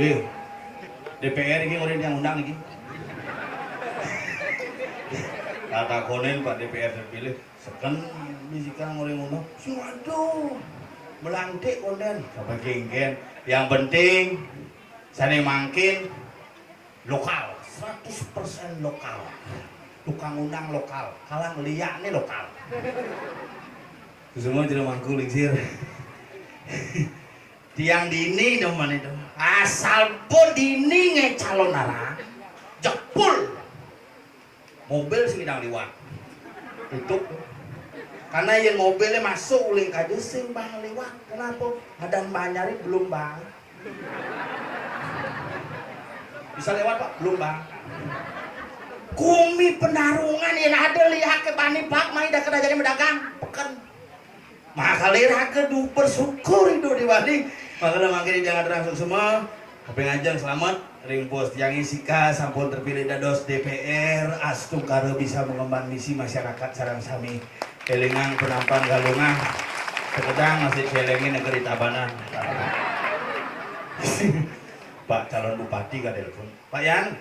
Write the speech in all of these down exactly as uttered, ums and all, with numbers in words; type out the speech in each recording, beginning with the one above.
Eh, D P R iki ora yang undang iki. Kata konen Pak D P R terpilih, seken misi kang ora ngono. Sing aduh, melantik konden. Apa genggen? Yang penting sane mangkin lokal, seratus persen lokal. Tukang undang lokal, kalang liane lokal. Semua tidak mangku lingsir. Tiang dini demen itu. Asal pun dini nge calon arah, jepul. Mobil sing idang liwat. Tutup. Karena yen mobilnya masuk uling kaje sing bang liwat. Kenapa? Adan banyare belum bang. Bisa lewat, Pak? Belum, Bang. Kumi penarungan yang ada lihat ke bani, Pak, mai dah kena jadi pedagang peken. Maka lera ke du bersyukur hidup di Bali. Maka mangke jangan terang semua. Tapi ngajeng selamat. Ring pos tiang sika sampun terpilih dados D P R, astungkara bisa mengemban misi masyarakat sareng sami. Kelingang penampang galungan. Sekedang masih celengin negeri Tabanan. Pak calon bupati ka telepon. "Pak Yan,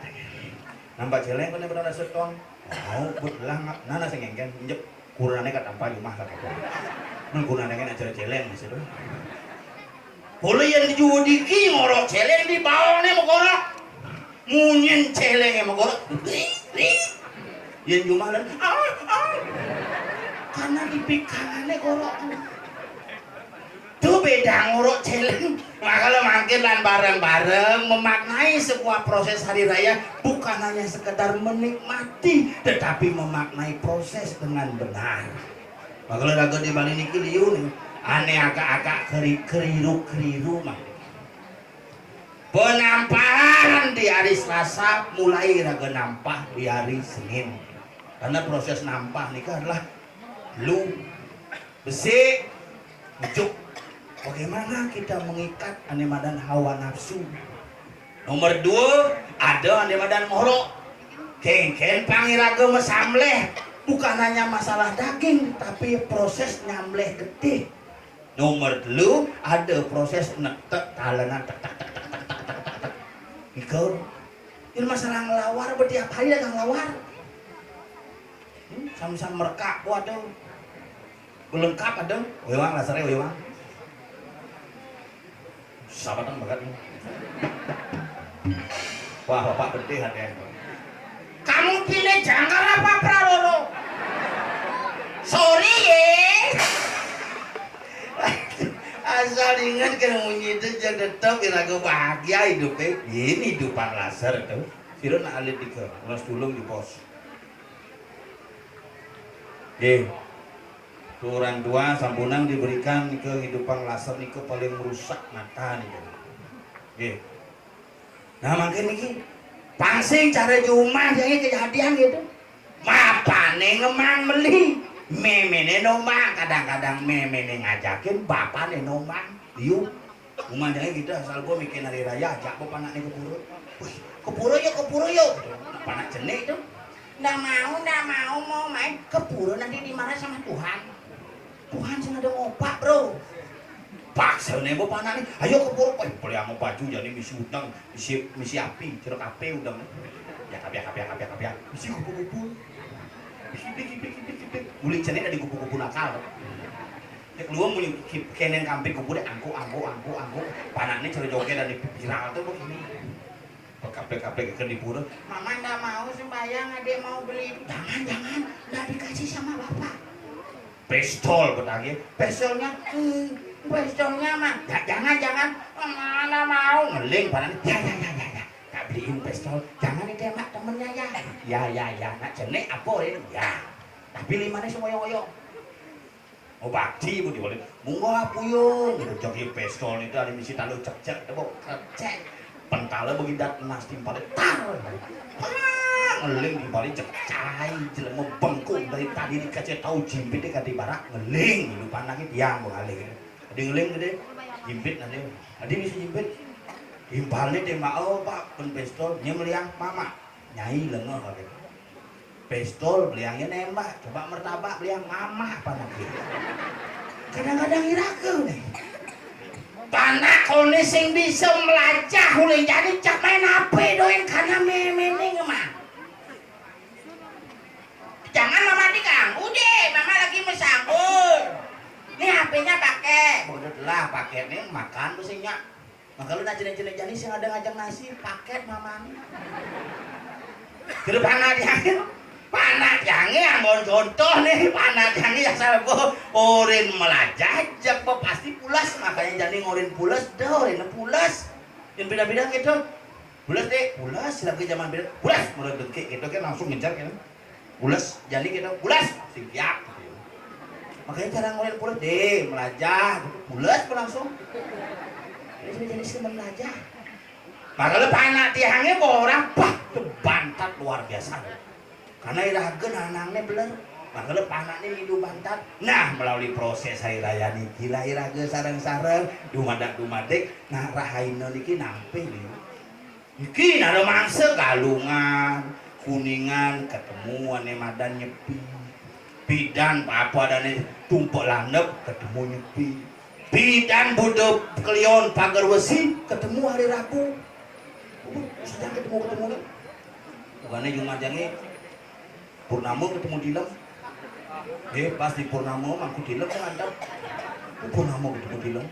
nampak celeng kene berada seton." "Mau, but lah, nana sing ngengken, injek kurunane ka tampa jumah ka telepon. Men kurunane kan acara celeng, maksud lu." Kula yen dijuwudiki ngorok celeng di baone megorok. Munyin celenge megorok. Ri, ri. Yen jumah lan, ah, ah. Karena di pikangane gorok. Tuh beda ngorok celeng. Makanya makin lan bareng-bareng memaknai sebuah proses hari raya bukan hanya sekedar menikmati, tetapi memaknai proses dengan benar. Makala raga di Bali niki liu nih. Ane agak-agak keri-, keriru-keriru mah. Penampahan di hari Selasa, mulai raga nampah di hari Senin. Karena proses nampah nika adalah lu besi, ujuk. Bagaimana kita mengikat ane madan hawa nafsu? Nomor dua, ada ane madan ngorok. Kengken pang iraga masamleh, bukan hanya masalah daging, tapi proses nyamleh getih. Nomor telu, ada proses netek talenan, tek, tek, tek, tek, tek, tek, tek. Nika, ini masalah ngelawar, berarti apa aja dagang lawar? Hmm, sama-sama merekak, waduh. Lengkap ada, wewang lasare wewang. Sahabatan banget. Wah, bapak gede hati. Kamu pilih jangkar apa praloro? Sorry ye. Asal ingat kan munyi itu, jangan tetap iraga bahagia hidupnya. Ini hidupan laser tuh. Sira nak alit tiga, ulas tulung di pos. Nggih. Orang tua sampunang diberikan kehidupan laser nika paling merusak mata nika. Nggih. Nah, mangkin niki pang sing cara di rumah jani kejadian gitu. Bapane ngemang meli, memene nombang, kadang-kadang memene ngajakin bapane nombang. Yuk, rumah jani gitu asal gua mikirin hari raya ajak gua panakne ke pura. Wih, ke pura yuk, ke pura yuk. Panak cenik tuh. Ndak mau, ndak mau, mau main ke pura nanti dimarah sama Tuhan. Tuhan sing ada ngopak, Bro. Paksa nih bapak anak nih, ayo ke pura, wah, beli ama baju jadi misi udang, misi, misi api, jeruk api udang. Ya kapia, kapia, kapia, kapia, misi kupu-kupu. Kipik, kipik, kipik, kipik. Uli cenik dari kupu-kupu nakal. Ya keluar muni kip-, kenen kampik kupu deh, angkuk, angkuk, angkuk, angkuk. Panaknya cara joget dari viral tuh begini. Kapek-kapek ke di pura. Mama ndak mau sembahyang, adek mau beli. Jangan, jangan, ndak dikasih sama bapak. Pistol, betagih. Pistolnya, hmm, pistolnya mah. Ya, jangan, jangan. Mana mau? Ngeling, padahal. Ya, ya, ya, ya, ya. Tak beliin pistol. Jangan ditembak temennya ya. Ya, ya, ya. Nak cenik apa ini? Ya. Tapi limane semoyong-oyong. Oh, bakti bu diwali. Munggah puyung. Gitu, jok ieu pistol itu ada misi talu cek-cek, tebok cek. Pentala begidat emas timpal tar. Ah, ngeling timpal cek cai jelema bengkung dari tadi dikasih tahu jimpit di kati barak ngeling hidupan lagi tiang mengalir. Ada ngeling gede. Jimpit nanti. Ada misi jimpit. Timpalnya tembak, oh Pak, pen pistol, nya meliang mama. Nyai lengeh gitu. Pistol beliangnya nembak, coba mertabak beliang mamah panaknya. Kadang-kadang iraga nih. Panak kone sing bisa melajah ulih jadi cak main H P doin karena memene mah. Jangan mama diganggu deh, mama lagi mesangul. Nih H P-nya pakai. Begitu lah pakai nih makan mestinya. Maka lu nak jenek-jenek jani sing ada ngajak nasi paket mamang. Jadi panah diangin, panah diangin yang mau contoh nih, panah diangin ya salah bu. Orin melajah jak pasti pulas, makanya jani ngorin pulas, dah orin pulas. Yang beda-beda gitu. Pulas deh, pulas lagi zaman beda. Pulas mulai dengki gitu kan langsung ngejar kan. Pules, jadi kita pules, sing kiak gitu ya. Makanya cara ngoleh pules deh, melajah gitu. Pules pun langsung. Ini sudah jadi seneng melajah. Makanya panak tiangnya bawa orang, bah, itu bantat luar biasa. Karena iraga nanangnya beler. Makanya panaknya ngidu bantat. Nah, melalui proses hari raya niki lah iraga sareng-sareng dumadak-dumadik, nah, rahaina niki nampi nih. Iki nara mangsa Galungan, Kuningan, ketemu ane madan Nyepi. Pidan apa adane Tumpek Landep, ketemu Nyepi. Pidan Buda Kliwon Pagar Besi, ketemu hari Rabu. Uh, sedang ketemu-ketemu nih. Bukannya Jumat jange. Purnama ketemu Dilem. Nggih, pas di Purnama mangku Dilem mantap. Purnama ketemu Dilem.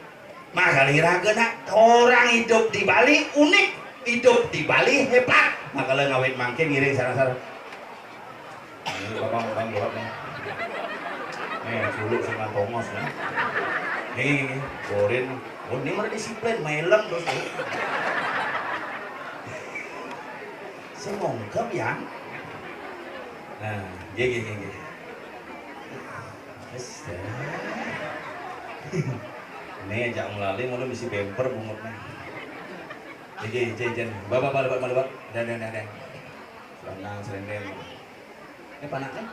Makanya raga nak orang hidup di Bali unik, hidup di Bali hebat. Makanya ngawit mangkin ngiring sareng-sareng. Ini babang babang jawab nih. Nih, dulu sing tongos nih. Nih, nih, nih. Borin. Oh, ini mana disiplin, melem terus nih. Semongkep ya. Nah, nggih nggih nggih nggih. Wis, dah. Né ajak nglali ngono mesti bemper bungutné. Iki, iki, iki. Bapak, bapak, bapak, bapak. Dan, dan, dan, dan. Selendang, selendang. Ini panaknya?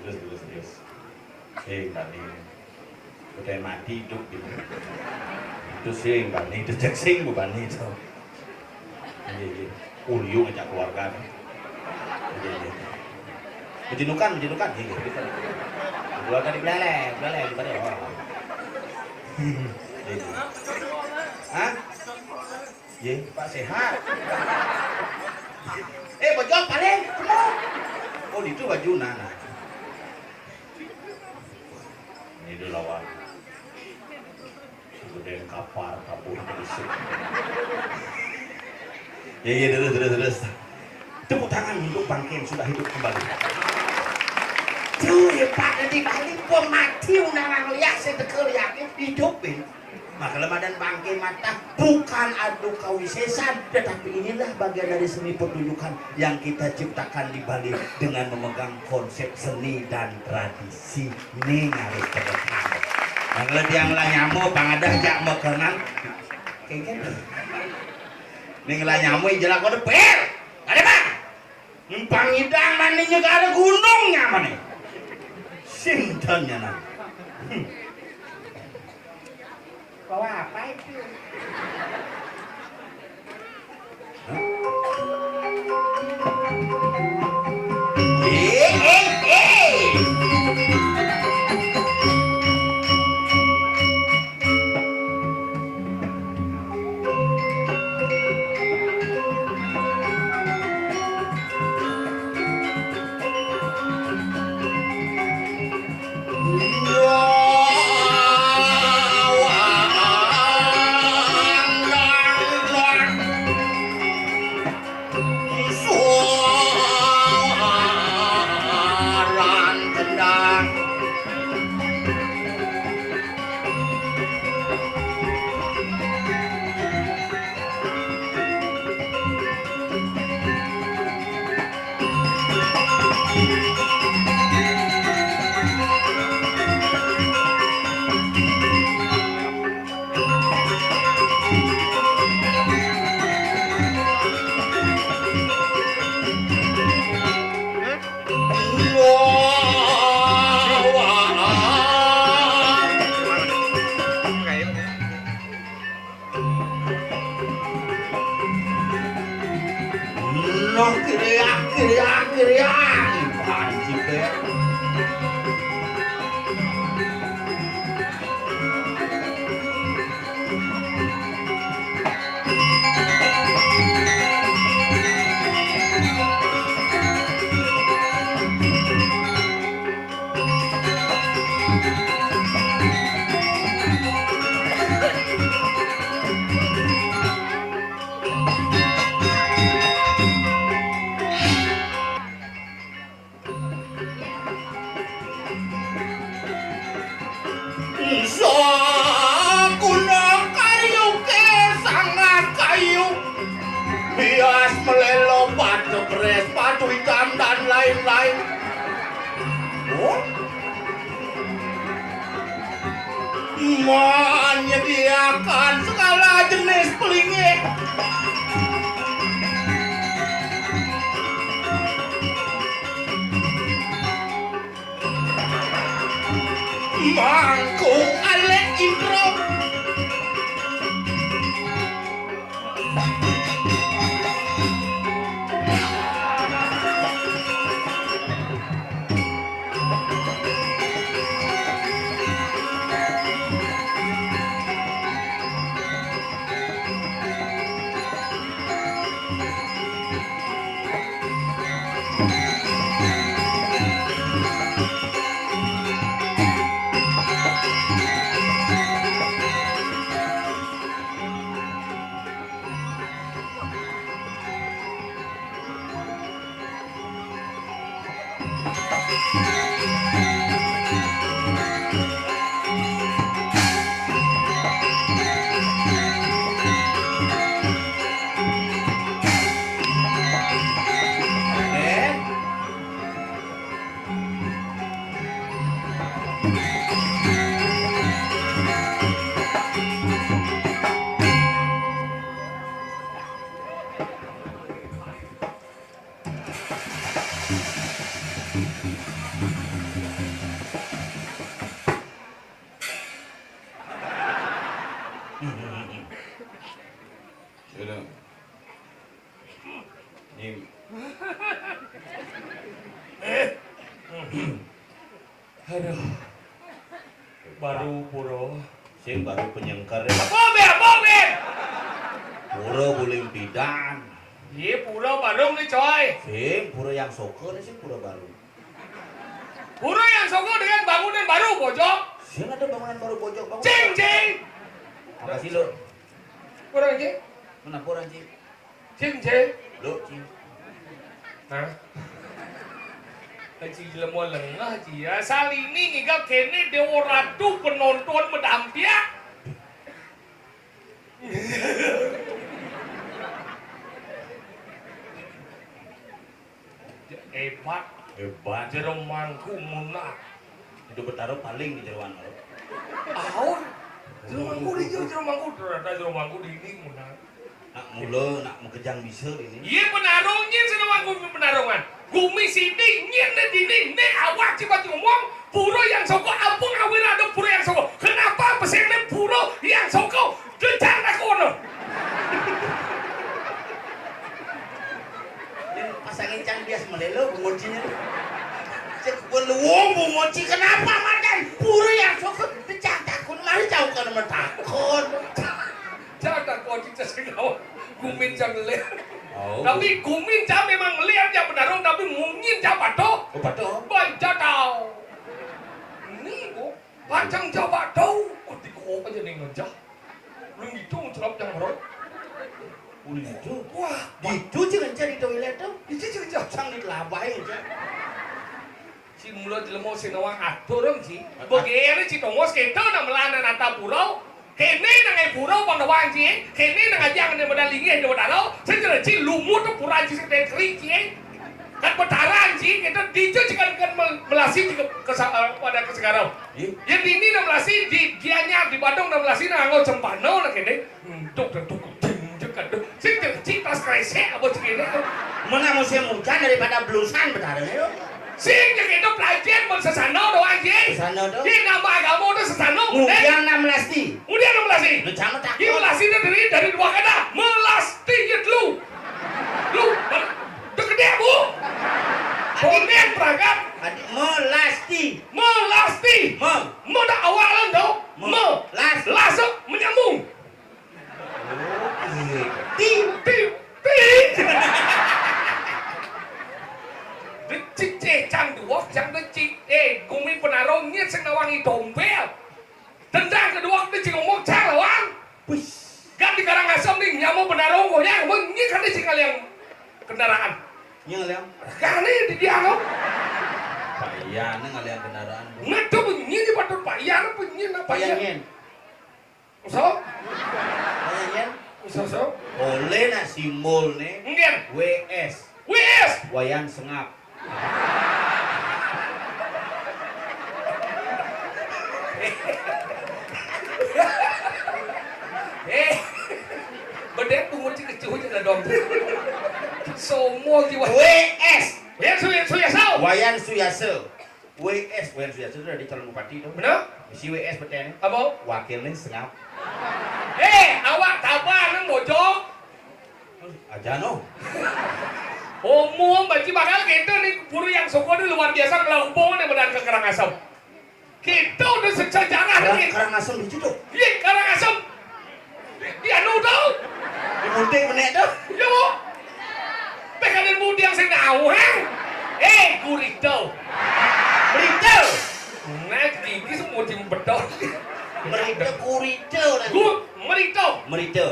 Terus, terus, terus. Eh, Mbak Ni. Udah mati hidup gitu. Itu sing, Mbak Ni. Itu cek sing, bukan itu. Iya, iya. Ulyu ngajak keluarga. Iya, iya. Bejenukan, bejenukan. Iya, iya. Keluarga di belele, belele, di mana? Oh. Iya, iya. Hah? Ye, Pak sehat. Eh, bojong paling penuh. Oh, itu baju nana. Ini dulu lawan. Gede kapar, kapur, isuk. Ya, ya, terus, terus, terus. Tepuk tangan untuk bangke yang sudah hidup kembali. Tuh, ya, Pak, di balik gua mati, undangan lu, ya, saya tekel, ya, hidup, ya. Maka lemadan bangke mata bukan adu kawisésan, tetapi inilah bagian dari seni pertunjukan yang kita ciptakan di Bali dengan memegang konsep seni dan tradisi. Ning harus tegekan. Nah, kalau tiang lah nyamuk, bang ada jak mekengan. Kengken. Ning lah nyamuk, jelak kode per. Ada, Bang? Numpang ngidang mandinya gak ada gunungnya mana? Sinten ya, nah. Hmm. Bawa apa itu? Hah? Eh, eh, eh. Noh, kriak, kriak, kriak. Anjing, kriak. Sakuna karyu ke sangat kayu, bias melelo, batu beres, batu hitam, dan lain-lain. Oh? Menyediakan segala jenis pelinggih. Mangku alek intro. Nih. Aduh. Baru pura. Sing baru penyengker. Apa, Beb? Apa, Beb? Pura buling pidan. Iya, pura baru nih, coy. Sing pura yang soker nih, sing pura baru. Pura yang soker dengan bangunan baru, Bojong. Sing ada bangunan baru, Bojong. Bangunan. Cing, cing. Makasih, lo. Kurang, cing. Kenapa orang, cing? Cing, cing. Lo, cing. Hah? Cing, lemo lengah, cing. Ya, Salini ngiga kene Dewa Ratu penonton medampiak. Hebat. Hebat. Jero mangku munah. Itu Betara paling di jeroan lo. Aun. Jero mangku di jero, jero mangku, ternyata jero mangku di ini munah. Nak mula, nak makejang bisa ini. Iya, penarung nyen sing mangku penarungan. Gumi siti nyen ne dini, ne awak cipat ngomong, pura yang soko, ampun awir ada pura yang soko. Kenapa pesengne pura yang soko? Dejan aku ono. Pasangin cang bias melelo, bungucinya. Cek beluwung, bunguci, kenapa madan? Pura yang soko, dejan takun, mari jauh ke nomor takun. Cang takun, cing sing awak. Gumin cang ngeliat. Oh. Tapi gumin cang memang ngeliat ya penarung, tapi mungin cang patuh. Oh, patuh. Baik, cang tahu. Ini, Bu. Panjang jawab tau, oh, di kok aja nih ngejah. Belum itu ngecelok yang merok. Ulih itu. Wah, itu sih ngejar di toilet tuh. Itu sih ngejar. Sang di labai aja. Si mula jelema sing nawang atur, Om, si. Begere si tongos kita nak melana nata pura. Kene nang ai pura pandawang, si. Kene nang aja ngene modal linggih di modal. Sing jelas si lumut tuh pura si sing kering, si. Kan petaran, si. Kita dijak, si, kan, kan mel-, melasi, si, ke, ke, eh, pada kesegaran. Iya. Ya, di ini enam belas sih, di Gianyar, di Badung enam belas sih, nang anggo cempano lah kene. Duk, duk, duk, ding, duk, duk. Sing kecil tas kresek apa sih kene? Mana musim hujan daripada belusan betara, yo. Sing kene pelajar mun sesano doang, sih. Sesano do. Di nama agama udah sesano, Ngudian enam belas di. Ngudian enam belas sih. Lu jangan takut. Di belas itu dari, dari dua kata. Melas ti, ya, lu. Lu, ber-, dek gede, Bu. Bonek berangkat. Adik melas ti. Melasti. Me. Me tak awal dong. Me. Me. Las. Las, menyambung. Oh, iya. Ti. Ti. Ti. Decik cecang dua, cang decik. Eh, gumi penarung nyet sing nawangi dompet. Tendang kedua, decik ngomong, cang lawang. Wis. Gan di Karangasem nih, nyamu penarung, oh ya, ngomong nyet kan decik kali yang kendaraan. Nyel yang. Kali di dia lo. Pak Ian, ini ngalian kendaraan. Ngedo bunyi di patut Pak Ian, bunyi apa Pak Ian, Ian? Nyen. Uso? Pak Ian, Nyen. Uso, so? Oleh nak simbol nih. Nggih. W S. W S. Wayan sengap. Eh, bedek pungut cik kecuh cik ledong. Somo jiwa. W S. Wayan Suya-, Suyasa. Wayan Suyasa. W S, Wayan Suyasa itu dari calon bupati tuh. Benar? Misi W S beten. Apa? Wakilnya sengap. Eh, awak tabah nang bojong. Aja no. Umum, bagi bakal kita nih, pura yang soko ini luar biasa, kalau hubungan yang benar ke Karangasem. Kita udah sejarah Karang, nih. Karangasem di situ. Iya, Karangasem. Di, di anu tau. Di Munting menek tuh. Iya, Bu. Pekanin budi yang sing tahu, ha? Eh, gurito. Gurito. Nah, gigi semua tim betul. Gurito, gurito. Gu-, merito. Merito.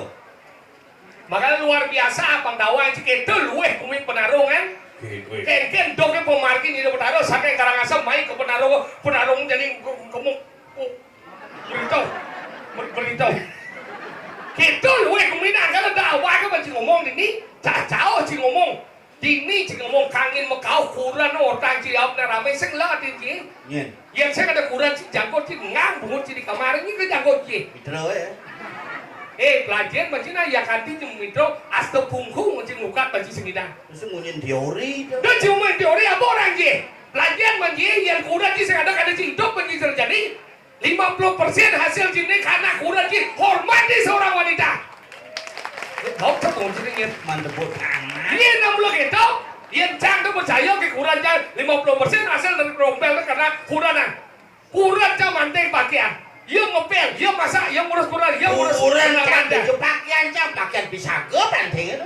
Makanya luar biasa, Abang Dawang, cik itu luweh kumi penarung, kan? Oke, oke. Ken, ken, doke pemargin ini Betara, saking Karangasem, main ke penarung, penarung jadi ke-, kemuk. Oh, beritahu. Ber-, beritahu. Kita luweh kumi nang, kalau ada awak ke, cik ngomong ini, cacau, cik ngomong. Dini cik ngomong kangin mekau kuran orang cik awak nak ramai, sing lah, Din, cik. Nyen. Yang saya ada kuran cik jangkut cik ngang bungut cik di kamar ini ke jangkut cik. Mitra, ya. Eh, pelajaran macam mana ya kanti cik mitra, asta pungku macam ngukat macam semidan. Terus ngomongin teori tu. Dah cuma teori apa orang cik? Pelajaran macam yang kuran cik saya ada kada cik hidup macam terjadi. Lima puluh persen hasil cik ni karena kuran cik hormati seorang wanita. Kau tak mau cik ni. Mantep buat anak. Ini enam belas Kureun, Cang, lima puluh persen hasil dari rompél téh karena kureun, Cang. Kureun, Cang, manting pakaian. Ieu ngepél, ieu masak, ieu ngurus kureun, ieu ngurus kureun, Cang, baju pakaian, Cang, pakaian pisageup anjing.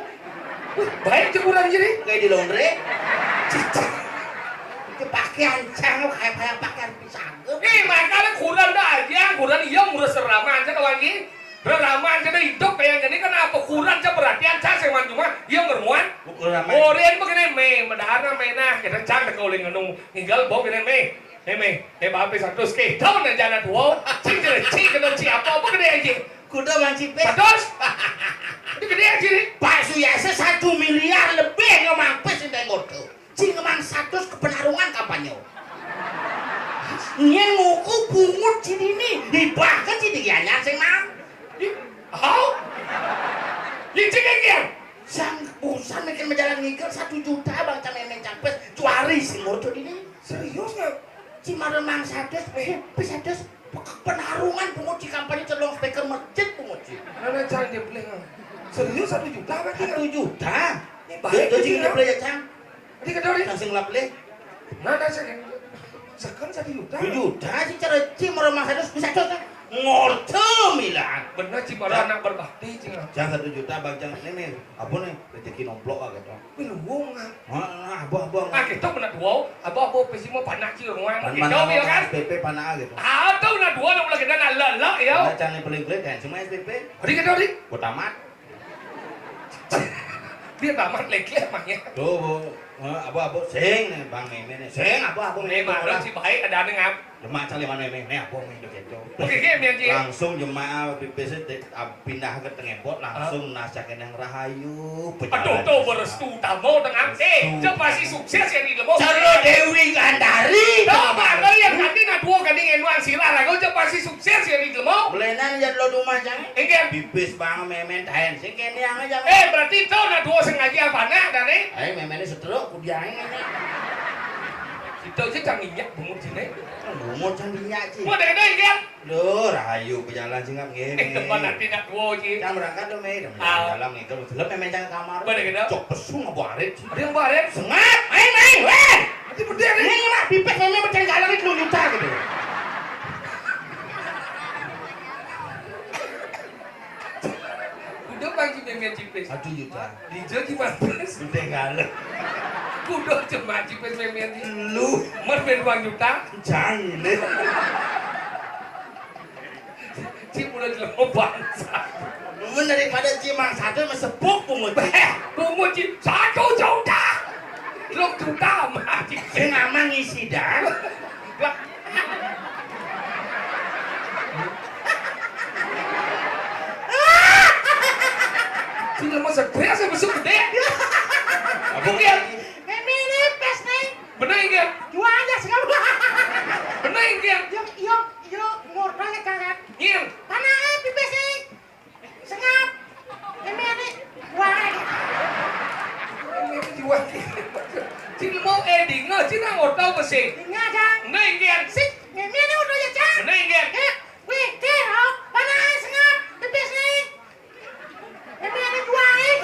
Baik jeung kureun jadi. Kayak di laundry. Itu pakaian, Cang, kayak, kayak pakaian pisageup. Ih, makanya kureun da aja, kureun ieu ngurus rerama aja da wangi. Rerama aja da hidup kayak gini kan apa kureun, Cang, perhatian, Cang, sing manjung mah, ieu ngermuan. Kureun mah. Kureun begini, mé, medahar mah, mé, nah, kita, Cang, da kauling anu ngigel bau gini, mé. Hé, mé, hé, baé satus ké. Tahu na jana dua. Cing, cing, cing, kena cing apa, apa gedé anjing? Kuda manci pés. Satus. Ini gedé anjing. Pak Suyasa satu miliar lebih ngemang pés di Tengor tuh. Cing ngemang satus ke penarungan kampanye. Nyén nguku pungut ci dini, dibahkeun ci di Gianyar sing naon? Ih, hau? Licik kan dia? Sang busan mikir menjalan ngigel satu juta bang, Cang, mémé, Cang, pés. Cuari sing ngurut dini. Serius nggak? Cimara mang satus, eh, pés satus. Penarungan pungut ci kampanye celong speaker masjid pungut ci. Mana, Cang, dia beli, ah? Serius satu juta berarti? Satu juta. Ini baik. Tuh, tuh, gitu, cing, ya? Dia beli ya, Cang. Tadi kata orang. Langsung lap beli. Mana, Cang? Sekarang satu juta. Satu juta sih cara cimara mang satus, pés satus, Cang. Ngorte milan. Bener, cimara anak berbakti, cing. Cang, satu juta, bang, Cang, ini nih, apa nih, rezeki nomplok ah, gitu. Belum, ah. Heeh, abah, abah. Ah, kita pernah dua, abah, abah, pesi mah panak, cing, rumah. Pan gitu, mana ya kan? S P P panak gitu. Ah, tahu na dua, na ulah kita na lala, ya. Nah, Cang, yang paling pelit kan, cuma S P P. Tadi kata tadi. Gua tamat. Dia tamat lagi emangnya. Tuh, Bu. Heeh, abah, abah, sing nih, Bang Mémé nih. Sing, abah, abah, Mémé, Mémé, mah, orang. Si baik ada anu ngap. Demak cali mana, Mémé? Nih, abah, Mémé, udah gitu. Oke, oke, Mian, Ci. Langsung jemaah pipis téh, ah, pindah ke Tengah Embot, langsung nasa kenang rahayu. Aduh, tuh, berestu tamu tengah. Eh, cek pasti sukses ya di Lemo. Calo Dewi Gandari. Tahu apa, ada yang nanti na dua gandeng enuan sila lagu, cek pasti sukses ya di Lemo. Belenan ya lo rumah, Cang. Enggak. Pipis bang, Mémé, tahen. Sing kene yang aja. Eh, berarti tahu na dua sengaja apa, nah, dari? Eh, Mémé ini setruk, kudiain ini. Itu aja Cang minyak bungut sini. Bungut Cang minyak, Ci. Mau dengar, enggak? Duh, rahayu pejalan singap nggih. Eh, depan nanti nak dua, Ci. Cang berangkat dong, Mé. Dalam nih, kalau film Mémé, Cang, kamar. Boleh gitu. Cok pesung apa arit, Ci? Ada yang baret. Sengap, main, main, weh. Nanti bener nih. Ini mah pipis Mémé pecah galang itu juta gitu. Udah pagi Mémé cipis. Satu juta. Di jero gimana, Pis? Udah galang. Udah cuma cipis Mémé di. Lu. Mer ben dua juta. Cang ini. Cip udah jelema bangsa. Mun daripada cimang satu mah sepuk pungut. Beh, pungut cip satu juta. Lu juta mah cip. Sing aman ngisi dah. Lah. Sing jelema stres ya besok gedé. Apa? Iya. Mémé ini pés nih. Bener enggak? Jual aja sekarang. Bener enggak? Yuk, yuk, yuk, ngorta ya, Kang. Nyil. Mana, eh, pipis nih? Sengap. Ini, ini. Wah. Ini jual. Sing mau, eh, dinga, sing nang orta apa sih? Dinga, Cang. Bener enggak? Sik, ini, ini udah ya, Cang. Bener enggak? Eh, wih, kira, mana, eh, sengap? Pipis nih. Mémé ada jual, eh.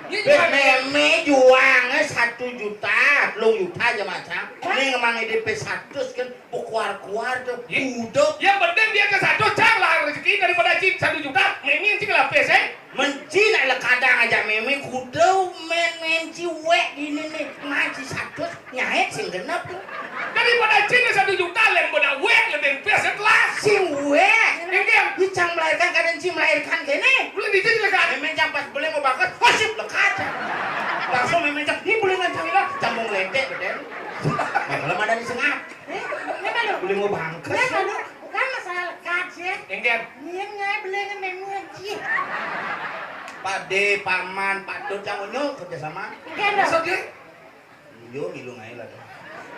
Ini Beh, jual. Mémé jualnya satu juta, telung juta aja macam. Hah? Ini emang D P satu kan, kuar-kuar tuh, Ih, udah. Yang penting dia ke satu, Cang, lah rezeki daripada cing satu juta, Mémé cing lapis, eh. Menci nak lekadang aja Mémé, kudu main-main ciwek gini nih, ngaji satu. Nyait sing genep tuh. Daripada cing satu juta, lain beuna wéh, lebih pés kelas. Sing wéh. Enggak. Di Cang melahirkan, kadang cing melahirkan kéné. Belum di cing lekat. Mémé Cang pas beli mau bangkes, hasip lekat. Langsung Mémé Cang, ini beli ngan Cang Ila, cambung lente, bedén. Nah, kalau ada di sengap. Eh, ini apa lu? Beli mau bangkes. Ini apa lu? Bukan masalah lekat sih. Enggak. Nyieun ngai beli ngan Mémé Cing. Pak D, Paman, Pak Dut, Cang Unyul kerja sama. Enggak, enggak. Maksudnya? Yo, milu ngaé lah.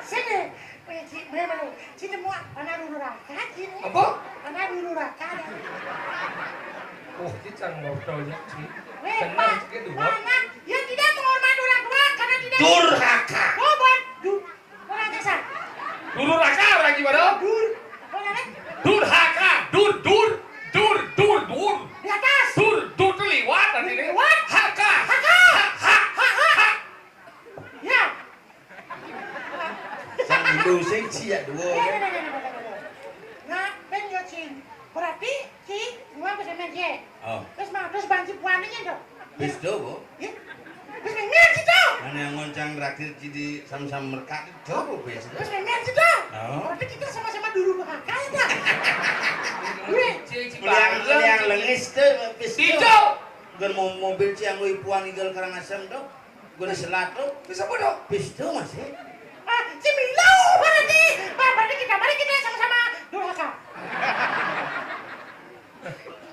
Sini, eh, ci, mana lu? Sini mau, mana dulu raka, sini. Apa? Mana dulu raka, dah. Oh, kita ngobrolnya, Ci. Weh, Pak, mana? Ya, tidak menghormati orang tua karena tidak durhaka. Oh, buat du-, orang desa. Durhaka, orang gimana? Dur-, apa namanya? Durhaka, dur, dur, dur, dur, dur. Di atas. Dur, dur tuh liwat tadi nih. Liwat. Haka. Haka. Ha, ha, ha, ha. Ya. Lho, sing ciak dhuwur. Nah, ben yo, Cing. Berarti, Cing, gua bisa main, Cing. Oh. Terus mau, terus banci puannya, dong. Wis do, Bu. Ya. Terus main, main, Cing, dong. Nah, yang ngoncang terakhir jadi sama-sama merkak, do, Bu, biasa. Terus main, main, Cing, dong. Oh. Berarti kita sama-sama dulu kakak, ya, dong. Gue, Cing, Cing, yang, bangga, yang Cing. Lengis tuh, wis do. Ijo. Gue mau mobil Ciang, gue puan igal Karangasem, dong. Gua selat to. Wis apa to? Wis to, Mas, eh. Ah, si Milo, berarti. Bah, berarti kita, mari kita sama-sama durhaka.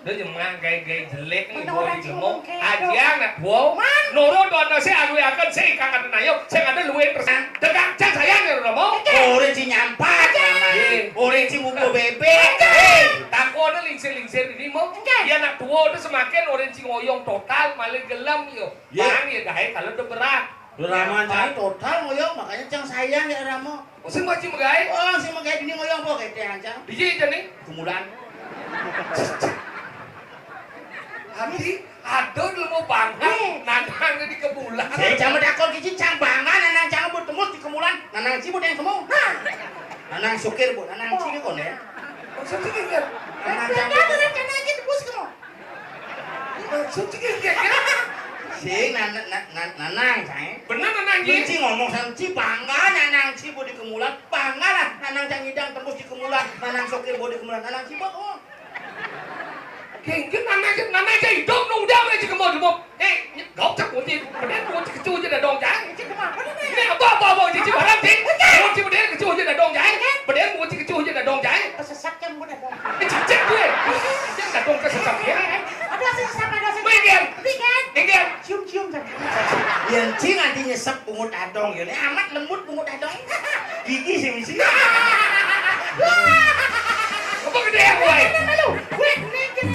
Lho, cuma gawe-gawe jelek nih, Bener, gua orang di Cina ngomong kayak aja gitu. Anak gua. Man. Nurut to ana sing anu akan sing kang aten ayo, sing ada luwih persen. Tekan jan sayang ya, Romo. Oke. Ora sing nyampat, Oke. Mas. Ora sing ngumpul bebek. Oke. Eh, takone lingsir-lingsir ini mau. Oke. Ya anak gua itu semakin ora sing ngoyong total, malah gelem yo. Iya. Bang, ya gawe kalau udah berat. Lho, Rama cai total ngoyong, makanya cang sayang ya, Rama. Oh, sing wajib gawe? Oh, sing gawe dini ngoyong apa, kayak teh ancang? Iya, iya, nih. Kemulan. Hati, aduh, lu mau bangga, Eh. Nanang di kemulan. Saya cang takon kici, cang bangga, nanang cang buat tembus di kemulan, nanang ci buat yang temu. Nah. Nanang sukir, Bu, nanang ci Oh. Konen. Maksudnya gini, Nanang cang Nanang, buat nanang, nanang aja tembus kamu. Maksud iki, iki, iki. Sing nan-, nan-, nan-, nanang, Cai. Bener, Nanang, Ci? Ci ngomong sama Ci, bangga nanang Ci, Bu, di kemulan. Bangga lah, nanang Cang Idang tembus di kemulan, nanang sokir, Bu, di kemulan. Nanang Ci, Bu, oh. Genggen, nanang Ci, nanang Ci, hidup, nunggu dia, Ci, kemau, kemau. Eh, gak usah kunci. Bener, kunci kecu aja dah dong, Cai. Ini apa, apa, apa, Ci, Ci, barang, Ci. Kunci bener, kecu aja dah dong, Cai. Bener, kunci kecu aja dah dong, Cai. Kesesat kan, Bu, dah dong. Eh, cicak gue. Yang dadong kesesat ya. Ada sing sesat, ada sing Minggir. Minggir. Minggir. Cium-cium kan. Yang cing nanti nyesep bungut adong ya. Ini amat lembut bungut adong. Gigi sih misi. Apa gede ya, gue? Lu, gue minggir.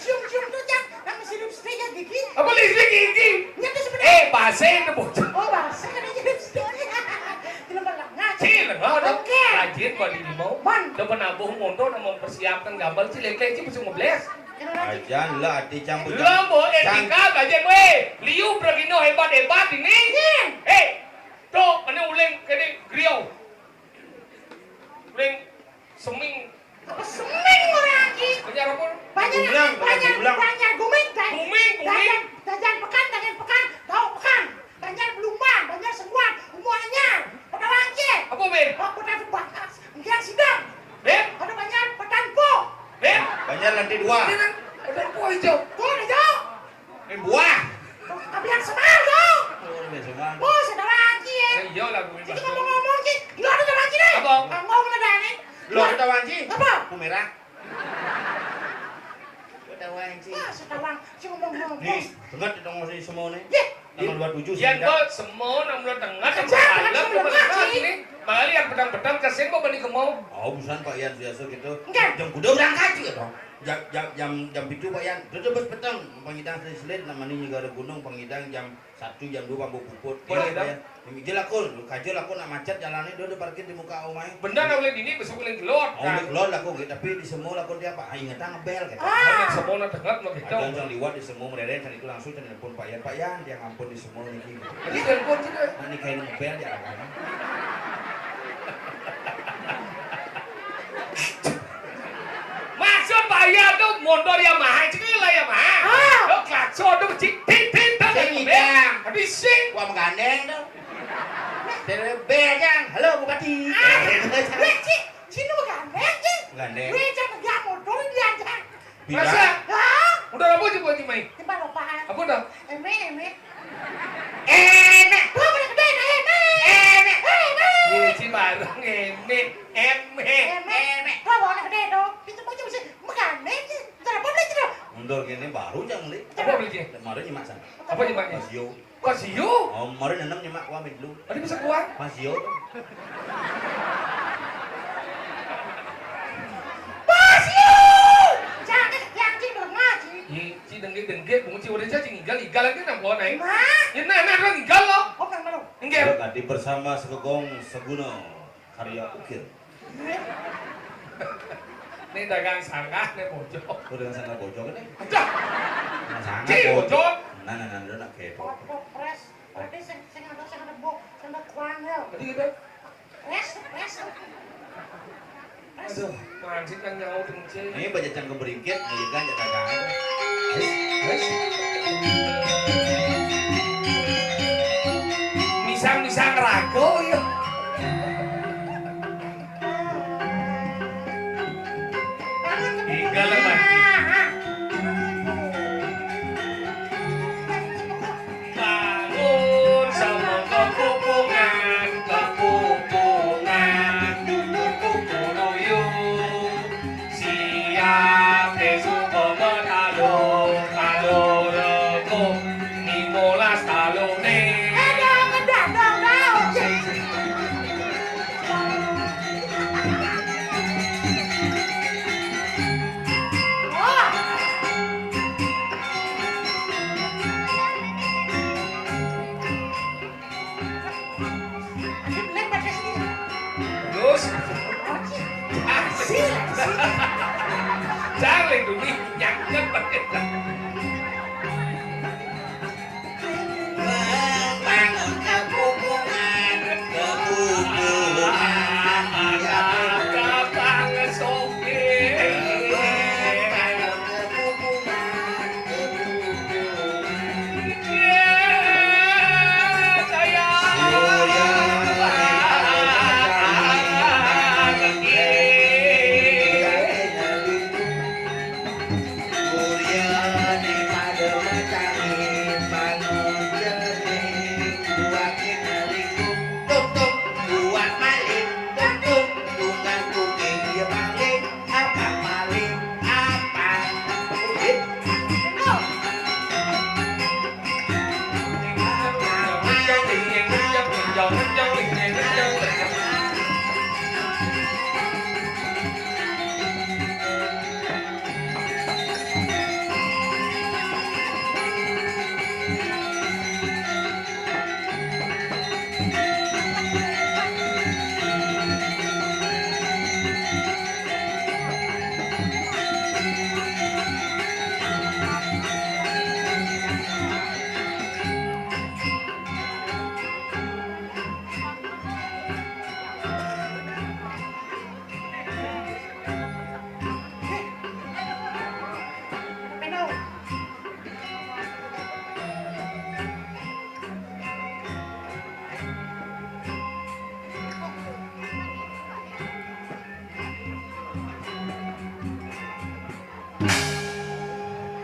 Cium-cium tuh, Cang. Nang mesti lipstik ya gigi. Apa lipstik gigi? Nyatu sebenarnya. Eh, bahasa itu, Bu. Oh, bahasa kan aja lipstik. Film ngaji. Cil, ngono. Oke. Rajin kok di mau. Man. Coba nabuh mondo nang mempersiapkan gambar cilek-cilek sih bisa ngebles. Ajan lah, ati cang bujang. Lo mau etika aja gue. Liu bergino hebat-hebat ini. Iya. Eh, tuh, ini uling kene griau. Uling seming. Apa seming orang lagi? Banjar apa? Banjar, Gumlang, banjar, Gumlang. Banjar guming, dan Guming, guming. Dajan, dajan pekan, dajan pekan, tahu pekan. Banjar Belumba, Banjar Sembuan, Umuanya, Petawangke. Apa, Beb? Oh, Kota Sebatas. Mungkin sidang. Beb? Ada Banjar Petanpo. Beb? Banjar lantai dua. Ini kan Petanpo hijau. Tuh, hijau. Ini buah. Tapi yang semar, tuh. Oh, ini semar. Oh, saudara Haji, ya. Eh, iya lah, gue. Jadi ngomong-ngomong, Ci. Iya, ada saudara Haji, deh. Apa? Ngomong ada nih. Lo ada tahu, Ci? Apa? Lampu merah. Ada tahu, Ci. Ah, saudara Haji ngomong-ngomong. Nih, dengar dong, masih semua nih. Ye. Tanggal dua puluh tujuh sih, Yan, Kak. Kok semua nang udah tengah, Aja, nang malam, aja, nang aja. Ini. Malah yang pedang-pedang, kasihan kok bani kemau. Oh, bukan, Pak Yan, biasa gitu. Enggak. Yang kuda berangkat juga dong. Jam, jam, jam, jam pitu, Pak Yan. Dia terus peteng, pangidang selit-selit, namanya negara gunung, pangidang jam satu, jam dua, pambu puput. Boleh, Pak Yan. Yang ijil aku, kajo aku nak macet jalannya, dia udah parkir di muka omai. Bener, nak boleh dini, besok boleh gelot. Oh, kan? Boleh gelot aku, gitu. Tapi di semua aku dia, Pak, ah, ingetan ngebel, gitu. Ah. Oh, yang semua nak dengar, mau gitu. Ada yang liwat di semua, mereren, kan itu langsung telepon Pak Yan, "Pak Yan, dia ngampun di semua nih." Jadi telepon gitu. Nah, ini kayak ngebel, dia apa? Maksud bahaya tuh motor Yamaha, cek lah Yamaha. Ah. Lo klakson tuh cik, tit, tit, tit, sing tit, tit. Ngidang. Tapi sing. Wah, menggandeng tuh. Dari bejang, "Halo, Bupati." Ah, weh, Ci, Ci, lu menggandeng, Ci. Menggandeng. Weh, jangan dia motor diajak. Bilang. Rasa? Hah? Udah apa coba, Ci, Mai? Tiba lupa. Apa dah? Eme, eme. Enak. Tuh, bener gede, nah, enak. Enak. Enak. Iya, Ci, bareng, enak. Emek. Emek. Tuh, bener gede, tuh. Itu bocah bisa menggandeng, Ci. Ntar apa beli, Ci, tuh? Mundur gini, baru jangan beli. Apa beli, Ci? Kemarin nyimak sana. Apa nyimaknya? Pas yo. Pas yo? Oh, kemarin enam nyimak, kuah, dulu. Tadi bisa kuah? Pas yo. Pas yo! Jangan, yang Ci, belum ngaji. Iya. Ci dengge-dengge, bungut Ci udah, Ci, nggal-nggal lagi nang pohon ae. Hah? Ya, nah, nah, nah, nggal lo. Oh, nang mana? Nggal. Ayo, tadi bersama Segegong Seguno karya Ukir. Ini dagang sangkah, nih bojok. Oh, dagang sangkah bojok ini? Aduh. Nah, sangkah Ci, bojok. Bojok. Nah, nah, nah, nah, nah, kepo. Bojok, pres. Berarti sing, sing ada, sing ada bo-, sing ada kuang, ya. Tadi gitu. Pres, pres, Kang nyaut encing. Ini baca cangkem beringkit, ngayegan jatah. Wis, wis. Misang-misang rago ya. Tinggal lagi. Bangun sama kepupungan, kepupungan, kukuruyu. Siap besok bertalung, talung rego, limolas talung nih. Eh, jangan dah, dah, dah. Terus? Jangan dulu nyangkut.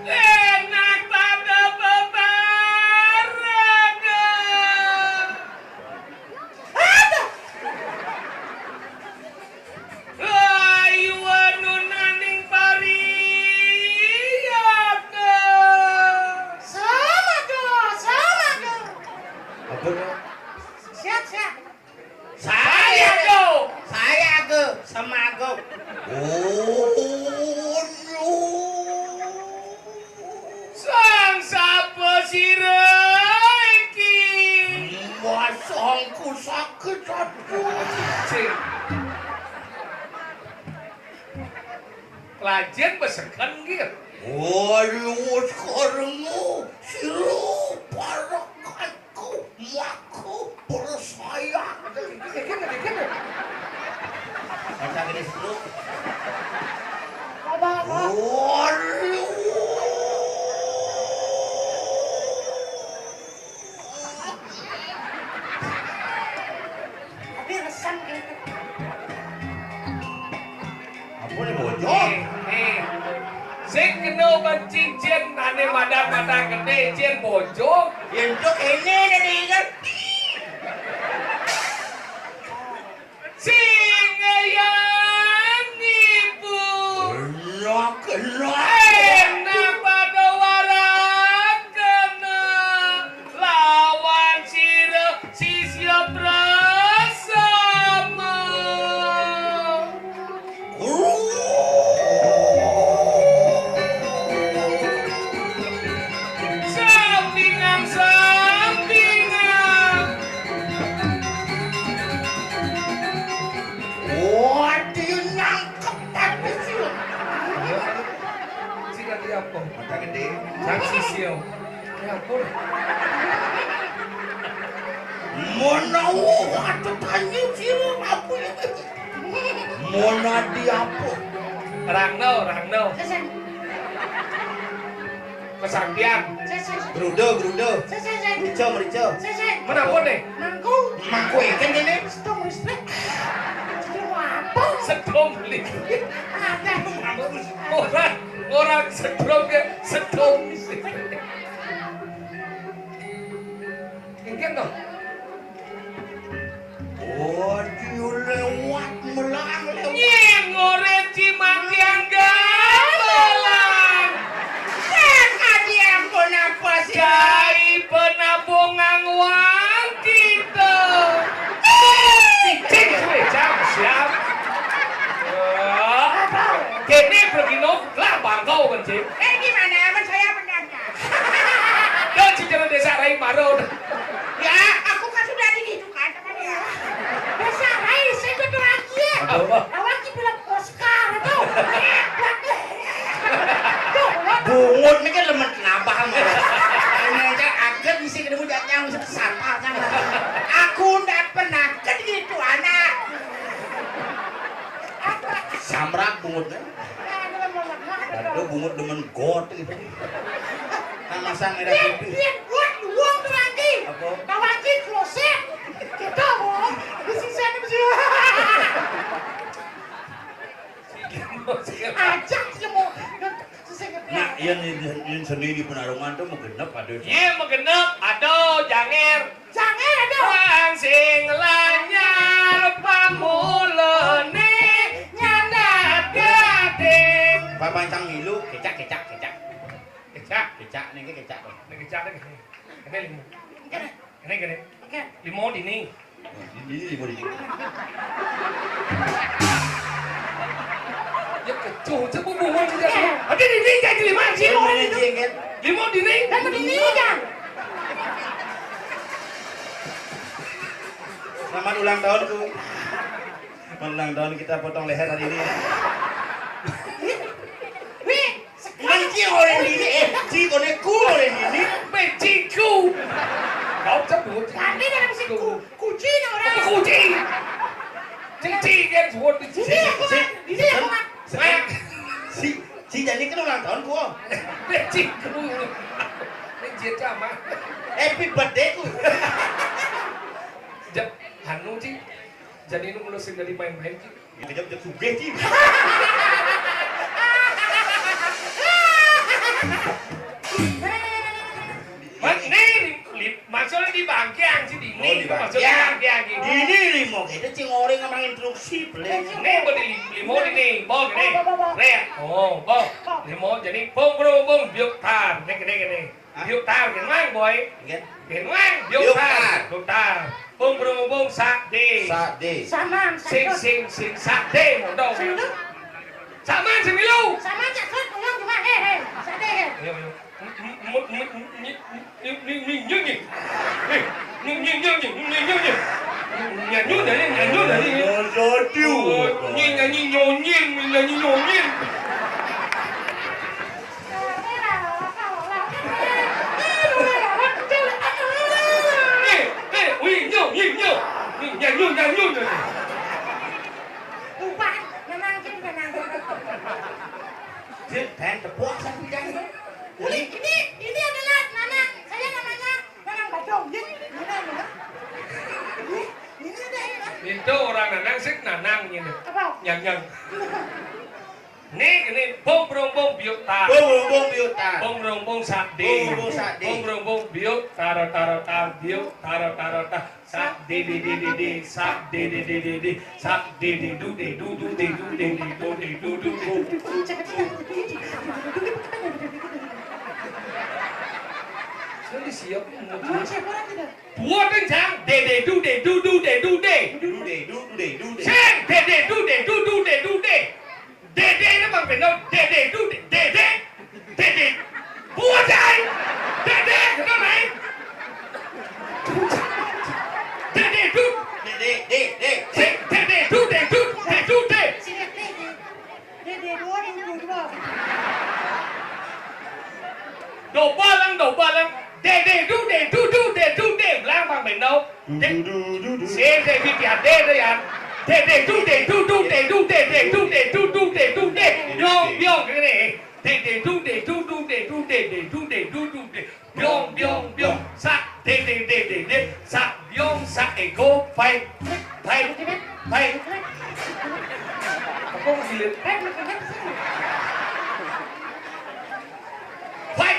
Enak pada bebarengan. Aduh. Layu anu naning pariat. Sama tuh, sama tuh. Apa, Dok? Siap, siap. Saya tuh. Saya tuh, sama tuh. Oh, no. Sang sapa sira iki? Masangku sakit hati. Sing. Lajeng beseken nggih. Waduh, sekarang sira para Aku maku percaya. Ada gini, gini, gini. Ada gini, Bro. Apa, apa? Waduh. Tapi resan gitu. Apa nih bojong? Eh, eh. Sing kena ban cincin, ane madan-madan gede, cin bojong. Yen cuk ini dadi inget. Sing ngayang ibu. Kena, kena. Enak pada warang kena. Lawan sira sisya prasama. Sampingan, sampingan. Waduh, nangkep tapi sih. Sing dadi apa? Mata gedé. Sang sisya. Ya ampun. Menawa atuh tanyu sira apa ya? Menadi apa? Rangno, rangno. Sesek. Kesaktian. Sesek. Gerudo, gerudo. Sesek, sesek. Merica, merica. Sesek. Menapa nih? Mangku. Mangku iki kene. Sedung listrik. Sedung apa? Sedung listrik. Ada. Orang, orang sedung ke sedung listrik. Inggih to. Oh, dia lewat melang lewat. Nying ora cimang tiang gamelan. Sing adi ampun apa sih? Jai penabungan wang kita. Cicing suwe jam siap. Eh, kene pergi no, lah bangkau kencing. Eh, gimana? Aman saya benar. Dol cicara desa rai marun. Ya, aku kan sudah digitukan sama dia. Desa rai, saya betul lagi ya. Apa? Awak di film Oscar itu. Tuh, lo Bungut ini kan lemen kenapa sama. Ini aja aget mesti ketemu jajang, mesti sampah kan. Aku ndak pernah kan gitu, anak. Samrak bungutnya. Aduh, bungut demen got gitu. Nah, masang merah putih. Dia buat uang tuh lagi. Apa? Tahu lagi kloset. Kita mau di sisi sana bisa. Ajak sih mau. Nah, yang, yang, yang seni di Penarungan tuh mau genep ada. Iya, mau genep. Aduh, janger. Janger ada. Wong sing lanyar pamulane nyandak gading. Papancang milu, kecak, kecak, kecak. Kecak. Kecak, ning kecak to. Ning kecak ning. Ini limo. Ini gini. Oke. Limo dini. Ini limo dini. Ya kecuh, coba bungut aja. Oke, dini jadi lima sih. Limo dini, kan? Limo dini. Kan dini, kan? Selamat ulang tahun, Ku. Selamat ulang tahun, kita potong leher hari ini. Wih, sekarang. Nanti orang ini, eh, si koneku orang ini. Beciku. Kau sebut. Kami dalam siku. Kucing orang. Apa kucing? Cici kan sebut. Ini aku, Mak. Ini aku, Mak. Si, si jadi kan ulang tahun, Ku. Beciku. Ini dia sama. Happy birthday, Ku. Ja-, anu, Ci. Jadi nu mulu sing dadi main-main, Ci. Ya, kejap, kejap sugih, Ci. Mas, nih, li-, li-, maksudnya di bangkiang, Ci, di ini. Oh, di maksudnya bangkiang. Bangkiang, Ci. Ini limo, kita, Ci, ngoreng sama instruksi, Ple. Nih, buat di li-, limo ini, bong, nih. Bong, bong, bong. Nih, oh, bong. Limo, jadi bong, bro, bong, biuk tar. Nih, nih, nih. Hah? Biuk tar, gin mang, boy. Nggih. Gin mang, biuk tar. Biuk tar. Biuk tar. Bung brung bung sak de. Sak de. Saman, sing, sing, sing, sak de, mondok. Sing lu? Saman, sing milu. Saman, cak sut, uyang cuma, he, he. Sak de, he. Ayo, ayo. Nyanyi, nyanyi, nyanyi, nyanyi. Nyanyi, nyanyi, nyanyi, nyanyi. Nyanyi, nyanyi, nyonying, nyanyi, nyonying. Eh, eh, wih, nyo, nyi, nyo. Nyi, nyanyu, nyanyu, nyanyu. Upah, memang cing tenang. Cing, dan tepuk sampai dan. Ini, ini, ini adalah Nanang. Saya namanya Nanang Badung. Ini, ini, ini. Ini, ini ada ini, Mas. Itu orang Nanang sih, Nanang ini. Apa? Nyang, nyang. Nih, ini, bung brung bung biuk tar. Bung brung bung biuk tar. Bung brung bung sak di. Bung brung bung sak di. Bung brung bung biuk tar tar tar biuk tar tar tar. Sak di di di di di, sak di di di di di, sak di di du di du du di du di di du di du du di. Saya siap, mau. Buat kencang, de de du de du du de du de. Du de du du de du de. Sing, de de du de du du de du de. Dede ini Bang Beno, Dede itu, Dede, Dede. Buat, Jai. Dede, kenapa, Mai? Dede itu. Dede, de, de. Si, Dede itu, de itu, de itu, de. Dede dua, dua, dua. Dobal lang, dobal lang. Dede itu, de itu, du, de itu, de. Bilang Bang Beno. De, si, de, di, di, de, de, ya. Dé, dé, du, dé, du, du, dé, du, dé, dé, du, dé, du, du, dé, du, dé. Biong, biong, kéné. Dé, dé, du, dé, du, du, dé, du, dé, dé, du, dé, du, du, dé. Biong, biong, biong. Sa, dé, dé, dé, dé, dé. Sa, biong, sa, égo, pai, pai, pai. Apa mesti? Pai,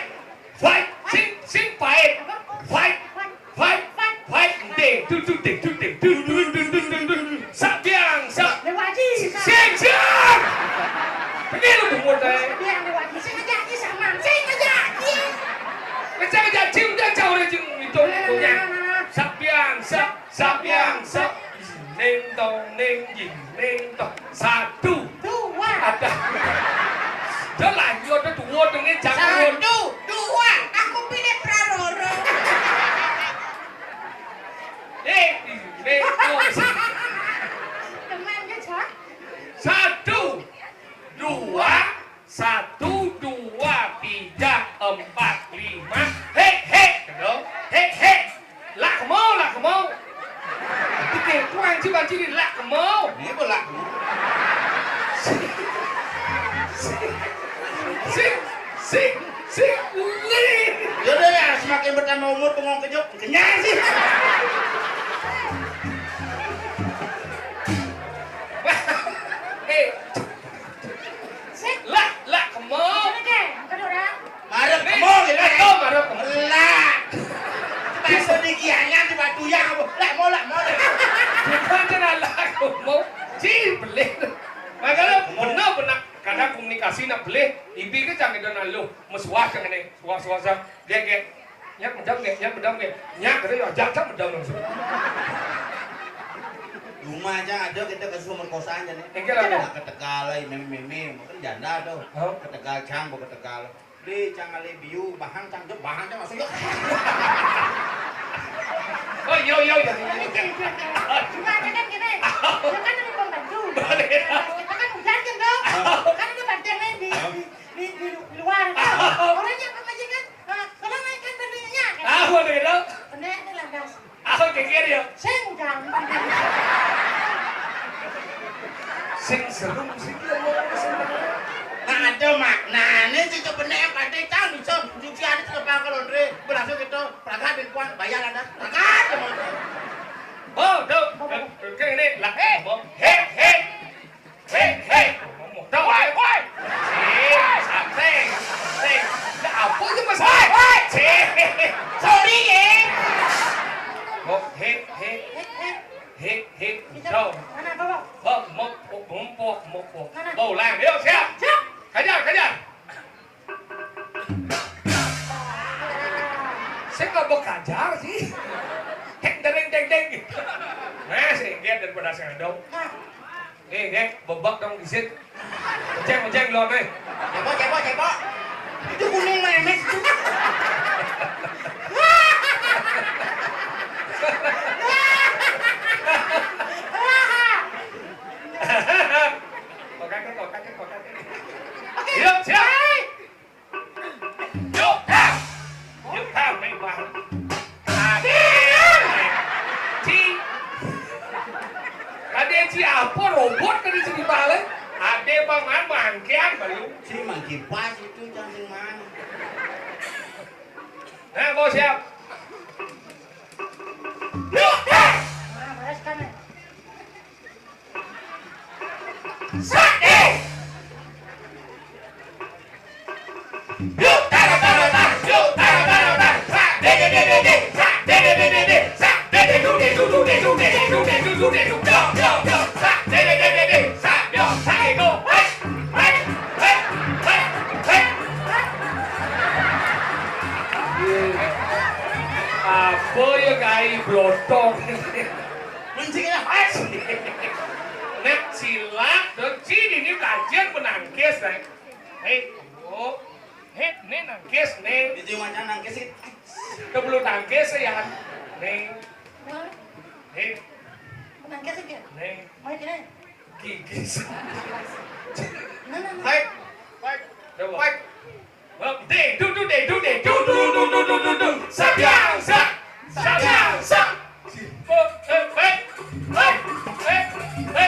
pai. Sing, sing, pai. Pai. Fight! Fight! Ding! Du, du, ding! Du, ding! Du, du, du, du, du, du, du. Sa biang, sa. Lewat ji, sa. Sing, sing! Pergi lu bungut, eh. Sa biang lewat ji. Sing aja ji, sa mang. Sing aja ji. Macam aja ji, udah jauh dah ji, itu punya. Sa biang, sa, sa biang, sa. Ning tong, ning jing, ning tong. Satu. Dua. Ada. Dah lanjut, dah dua, dengin jangan. Satu, dua. Aku pilih praloro. Eh, eh, oh, Teman ke, Cak? Satu, dua, satu, dua, tiga, empat, lima. Hei, hei, gitu. Hei, hei. Lah kemo, lah kemo. Pikir tuan cuba ciri lah kemo. Ini apa lah kemo? Sing, sing, sing, sing. Ya udah ya, semakin bertambah umur bengong kenyuk, kenyang sih. Eh, Sik. Lah, lah kemo. Sini, Kang. Bukan orang. Marep kemo, gitu, eh. Lah, marep kemo. Lah. Bakso di kianyan, di batu yang apa? Lah, mau, lah, mau, lah. Bukan cenah lah kemo. Ci, belih. Makanya bener, bener. Kadang komunikasi nak belih, ibi ke jangan ada naluh. Mesuah jangan ni. Suah, suah, suah. Dia, dia. Nyak medam nggih, nyak medam nggih. Nyak kata ya, ajak ajak medam langsung. Rumah aja ada kita kasus pemerkosaan aja nih. Enggak lah. Nah, ke Tegal lah, meme meme, mungkin janda tuh. Hah? Ke Tegal cang, ke Tegal. Beli cang kali biu, bahan cang jep, bahan cang langsung yuk. Oh, iya, iya, iya. Cuma ada kan gini, ya kan ada pembantu. Kita kan hujan kan, Dok? Kan ada bantuan nih di, di, di, di luar. Orangnya apa aja kan? Ah, kalau naikkan bandingnya, kan? Ah, waduh, gitu. Pendek ini landas. Ah, oke, kiri ya. Sing gampang. Sing seru, sing seru. Nah, ada maknanya sih, coba nih, Pak Dek, tahu, so, cuci ada sekepa kalau Andre, berhasil gitu, perangkat di kuan, bayar landas, perangkat, teman. Oh, tuh, oke, ini, lah, eh, hei, hei. Hei, hei. Ngomong. Dah, woi, woi. Cik, santai, santai. Dah apa tu, Mas? Woi, woi. Cik. Sorry, ya. Oh, hei, hei. Hei, hei. Hei, hei. Dah. Mana, bawa? Bang, mok, mok, mok, mok, mok. Mana? Bawa ulang. Yuk, siap. Siap. Kejar, kejar. Saya nggak mau kejar sih. Hek, dereng, deng, deng. Nah, saya ingat daripada saya dong. Nah. Eh, Gek, bebak dong di sit. Ceng, ceng, lo, eh. Cebok, cebok, cebok. Itu kuning memes itu. Kok kaget, kok kaget, kok kaget. Oke. Yuk, siap. Yuk, dah. Yuk, dah, main bareng. Adé, Ci. Adé, Ci, apa robot tadi, Ci, di balik? Adé, Bang, Man, mangkian, baru. Ci, mangki pas itu, jangan sing mana. Nah, kau siap. Yuk, dah. Nah, beres kan, ya? Apa ya, kai blotong? Mencingnya, hai. Nek silat, dan sini ini kajian menangkis, nek. Hei, oh. Hei, ini nangkis, nih. Itu macam nangkis sih. Kebulu tangkis ya, nih. Hei. Menangkis sih, ya? Nih. Mau gini? Gigis. Nah, nah, nah. Fight. Fight. Coba. Fight. Ding, du, du, ding, du, ding, du, du, du, du, du, du, du. Sabiang, sa. Sabiang, sa. Oh, eh, eh. Eh, eh, eh.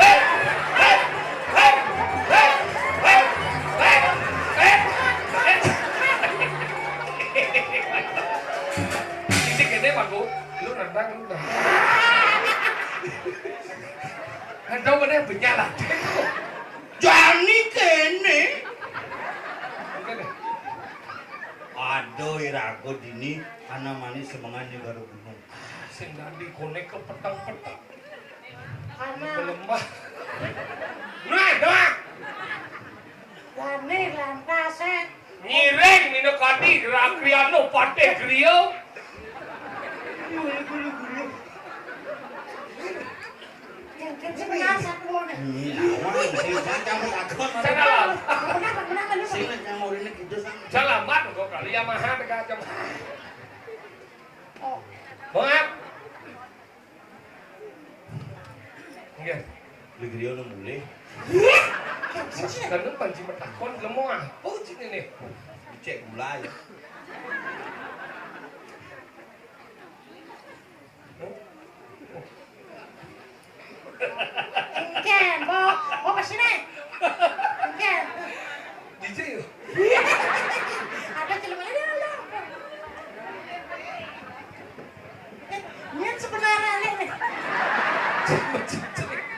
Hei! Hei! Hei! Hei! Hei! Hei! Hei! Sing kéné, Pak, Bu. Lu nendang, lu nendang. Nendang mana benyala? Jani kéné. Oke deh. Aduh, iraga dini, ana manis semengan di Baru Gunung. Sing dadi koné kepeteng-peteng. Ana. Kelembah. Nah, dah. Jani lantasé. Ngiring minakadi Rakriyana Patih Griya. Gulu-gulu. Yang kan sebenarnya satu mau nih. Ini lawan, sing campur takon. Salah. Kenapa, kenapa lu? Sing nang mau ini gitu, Sang. Salah, Mat, kok kali Yamaha dekat jam. Oh. Maaf. Nggih. Lho, griya nang mulih. Iya. Kan panci metakon lemo apa jenenge? Dicek gula ya. Engken, Mbok. Mbok, sini. Engken. Dicek ya? Ada jelema ini, ada. Eh, ini sebenarnya nih.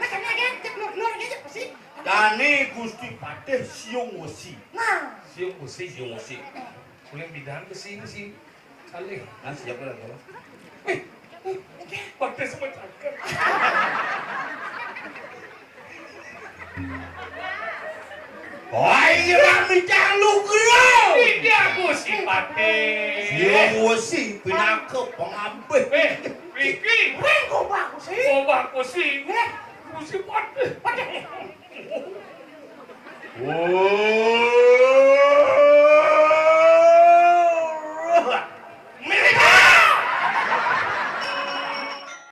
Makanya kan, cek keluar-keluar aja, pasti. Dane Gusti Patih Siung Wesi. Nah. Siung Wesi. Siung Wesi. Kuning bidan besi ini sih. Kalih. Nah, siapa lagi? Eh, Patih sama cakep. Wah, ini rami cang lugro. Iki aku si Patih. Siung Wesi, pinaka pengambih. Eh, iki. Weh, kok bagus sih? Kok bagus sih? Eh. Aku si Patih. Patih. Wah.